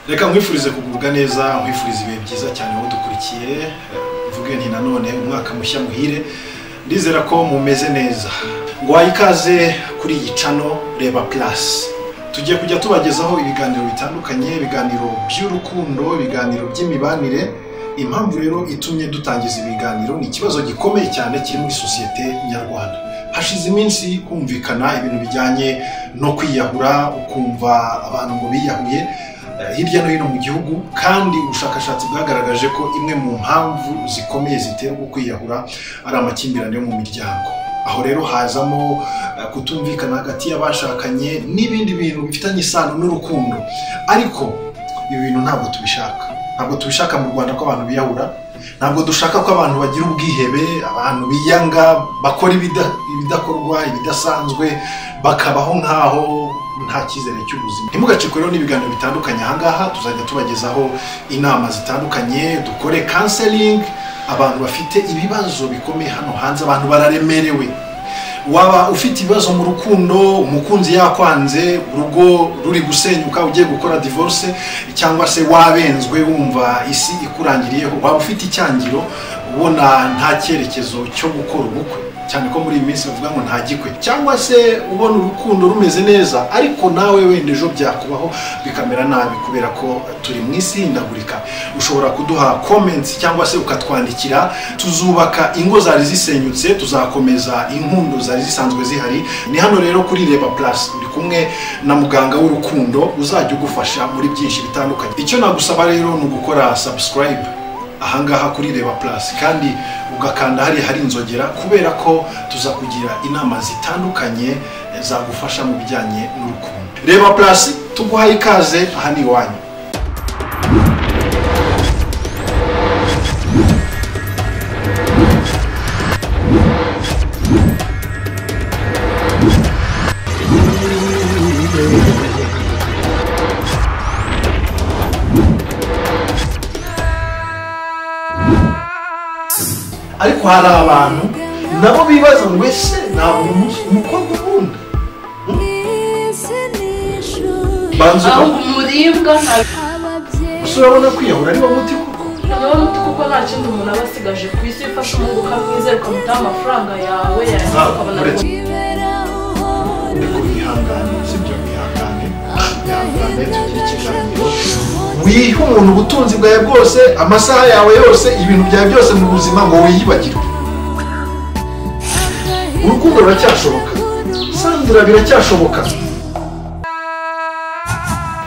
Reka nkwifurize kugubwa neza, nkwifurize ibihe byiza cyane wowe dukurikiye. Mvuge nti nanone umwaka mushya muhire, ndizera ko mumeze neza. Ngwaye ikaze kuri iyi channel Reba Plus. Tugiye kujya tubagezaho ibiganiro bitandukanye, ibiganiro by'urukundo, ibiganiro by'imibanire. Impamvu rero itumye dutangiza ibiganiro ni ikibazo gikomeye cyane kiri muri sosiyete nyarwanda. Hashize iminsi kumvikana ibintu bijyanye no kwiyahura, ukumva abantu ngo biyahuye hirya no hino mu gihugu, kandi ubushakashatsi bwagaragaje ko imwe mu mpamvu zikomeye ziterwa kwiyahura ari amakimbirane yo mu miryango. Aho rero hazamo kutumvikana hagati y'abashakanye n'ibindi bintu bifitanye isano n'urukundo. Ariko ibi bintu ntabwo tubishaka. Ntabwo tubishaka mu Rwanda ko abantu biyahura, ntabwo dushaka ko abantu bagira ubwihebe, abantu biyanga, bakora ibidakorwa, ibidasanzwe, bakabaho nkaho nta cyizere cy'ubuzima. Ntimugacikwe rero n'ibiganiro bitandukanye ahangaha, tuzajya tubagezaho inama zitandukanye, dukore counseling abantu bafite ibibazo bikomeye hano hanze, abantu bararemerewe. Waba ufite ibibazo mu rukundo, umukunzi yakwanze, urugo ruri gusenyuka, ugiye gukora divorce, cyangwa se wabenzwe wumva isi ikurangiriyeho, waba ufite icyangiro ubona nta cyerekezo cyo gukora ubukwe, cyane ko muri iyi minsi bavuga ngo nta gikwe, cyangwa se ubona urukundo rumeze neza ariko nawe wenda ejo byakubaho bikamera nabi kubera ko turi mu isi ihindagurika. Ushobora kuduha comments cyangwa se ukatwandikira. Tuzubaka ingo zari zisenyutse, tuzakomeza inkundo zari zisanzwe zihari. Ni hano rero kuri Reba Plus, uri kumwe na muganga w'urukundo uzajya ugufasha muri byinshi bitandukanye. Icyo nagusaba rero ni ugukora subscribe ahangaha kuri Reba Plus, kandi ugakanda hari hari inzogera, kubera ko tuzakugira inama zitandukanye zagufasha mu bijyanye n'urukundo. Reba Plus tuguhaye ikaze, aha ni iwanyu. Ariko hari abantu nabo bibaza ngo ese ntabwo umukobwa ukunda banza umuribwa gusa urabona kwiyahura ari wo muti kuko niwo muti kuko nta kindi umuntu aba asigaje ku isi. Ufashe umuhungu ukamwizera ukamutaha amafaranga yawe yarangiza ukabona ariko wihangane, sibyo? Wihangane, wihangane, tugire ikiganiro. Wiha umuntu ubutunzi bwawe bwose, amasaha yawe yose, ibintu byawe byose mu buzima ngo wiyibagirwe. Urukundo ruracyashoboka, Sandra, biracyashoboka.